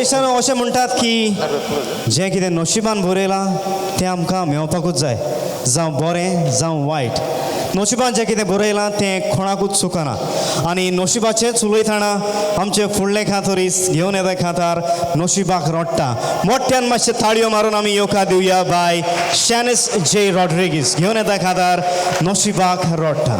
मोगरेशान अशें म्हणटात की जें कितें नशिबान बरयलां तें आमकां मेवपाकूच जाय, जावं बरें जावं वायट. नशिबान जें कितें बरयलां तें कोणाकूच चुकना. आनी नशिबाचेंच उलयतना आमचे फुडले खातरीस घेवन येता खातार नशिबाक रडटा. मोठ्यान मातशे ताळयो मारून आमी येवकार दिवया बाय शॅनिस जे रॉड्रिगीस घेवन येता खातार नशिबाक रडटा.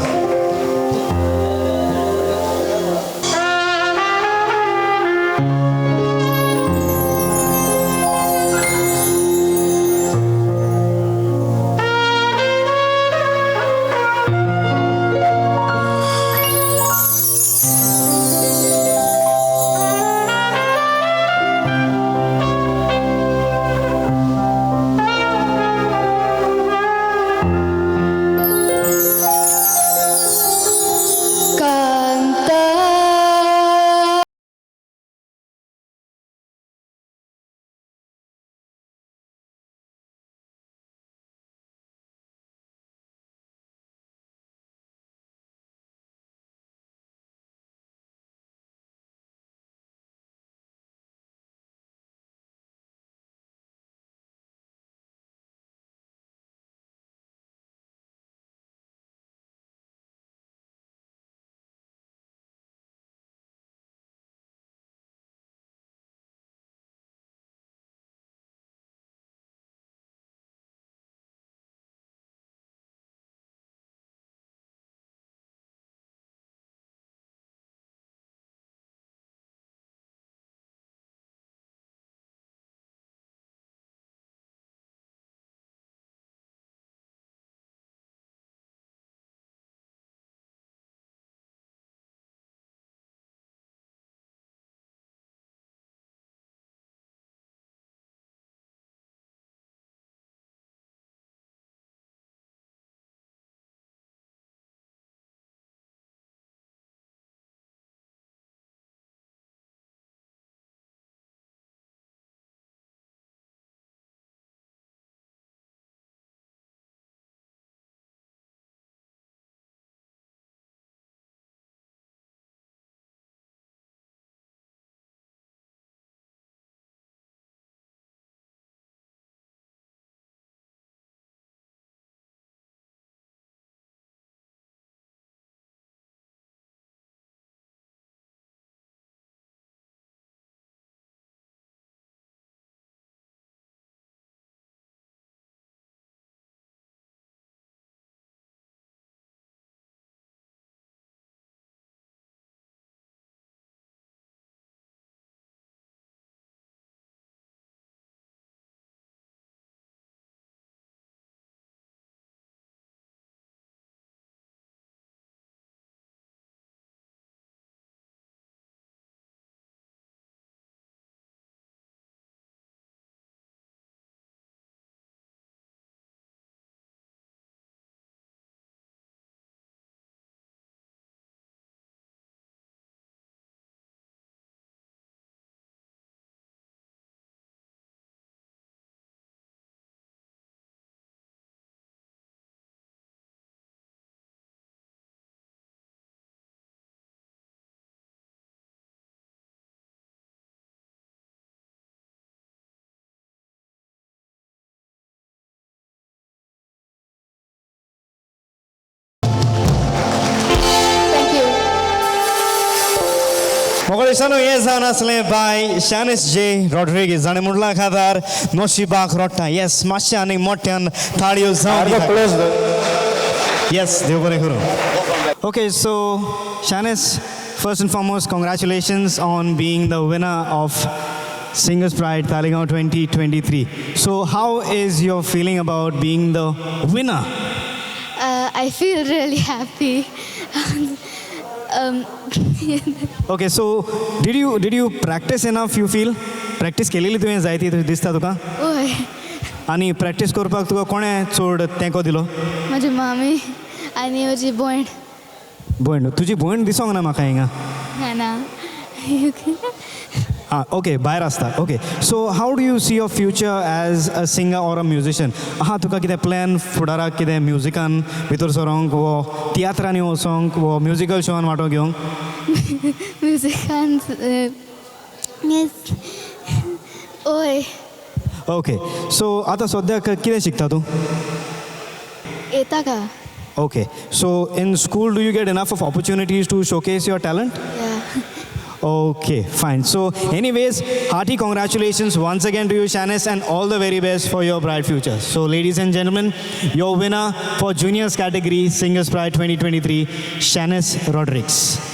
Canta. Thank you. मोगरेशानो हें जावन आसलें बाय शॅनिस जे रॉड्रिगीस जाणें म्हणलां खातार नशिबाक रडटा. येस, मातशें आनी मोठ्यान ताळयो जावन. क्लोज. येस, देव बरें करूं. Okay, so Shanice, first and foremost, congratulations on being the winner of Singers Pride Taleigao 2023. So how is your feeling about being the winner? I feel really happy. Okay, so did you practice enough, you feel? Practice केलेली तुवें जायती तशें दिसता तुका? हय. आनी practice करपाक तुका कोणें चड तेंको दिलो? म्हजी मामी आनी म्हजी भयण. भयण. तुजी भयण दिसोंक ना म्हाका हिंगा. ना. आं, ओके, भायर आसता. Okay, so how do you see your future as a singer or a musician? आहा तुका कितें प्लॅन फुडाराक, कितें म्युजिकान भितर सरोंक वो तियात्रांनी वचोंक वो म्युजिकल शोवान वांटो घेवंक? म्युजिकान, येस. ओय. ओके, सो आतां सद्याक कितें शिकता तूं? येता का. Okay, so in school do you get enough of opportunities to showcase your talent? Yeah. Okay, fine. So, anyways, hearty congratulations once again to you, Shanice, and all the very best for your bright future. So, ladies and gentlemen, your winner for juniors category, Singers Pride 2023, Shanice Rodriguez.